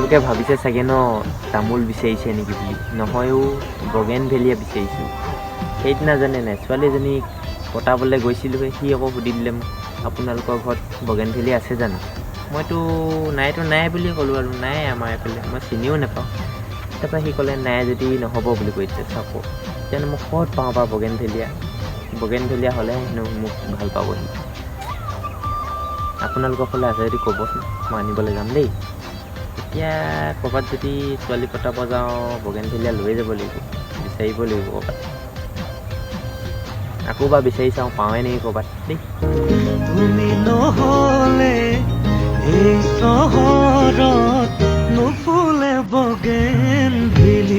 আপোনালোকে ভাবিছে চাগে ন, তামোল বিচাৰিছে নেকি বুলি। নহয়ও, বগেনভেলিয়া বিচাৰিছোঁ। সেইদিনা জানে নাই, ছোৱালী এজনীক পতাবলৈ গৈছিলোঁহে, সি আকৌ সুধি দিলে মোক, আপোনালোকৰ ঘৰত বগেনভেলিয়া আছে জানো? মইতো নাইতো নাই বুলি ক'লোঁ আৰু, নাই আমাৰ এইফালে, মই চিনিও নাপাওঁ। তাৰপৰা সি ক'লে, নাই যদি নহ'ব বুলি কৈ দিছে। চাওক, জানো মই ক'ত পাওঁ বা বগেনভেলিয়া। বগেনভেলিয়া হ'লেহে হেনো মোক ভাল পাব সি। আপোনালোকৰ ফালে আছে যদি ক'বচোন, মই আনিবলৈ যাম দেই। এতিয়া ক'ৰবাত যদি ছোৱালী পতাব যাওঁ, বগেনভেলিয়া লৈ যাব লাগিব, বিচাৰিব লাগিব ক'ৰবাত। আকৌ বা বিচাৰি চাওঁ পাওঁৱে নেকি ক'ৰবাত দেই। তুমি নহ'লে এই চহৰত নুফুলে বগেনভেলিয়া।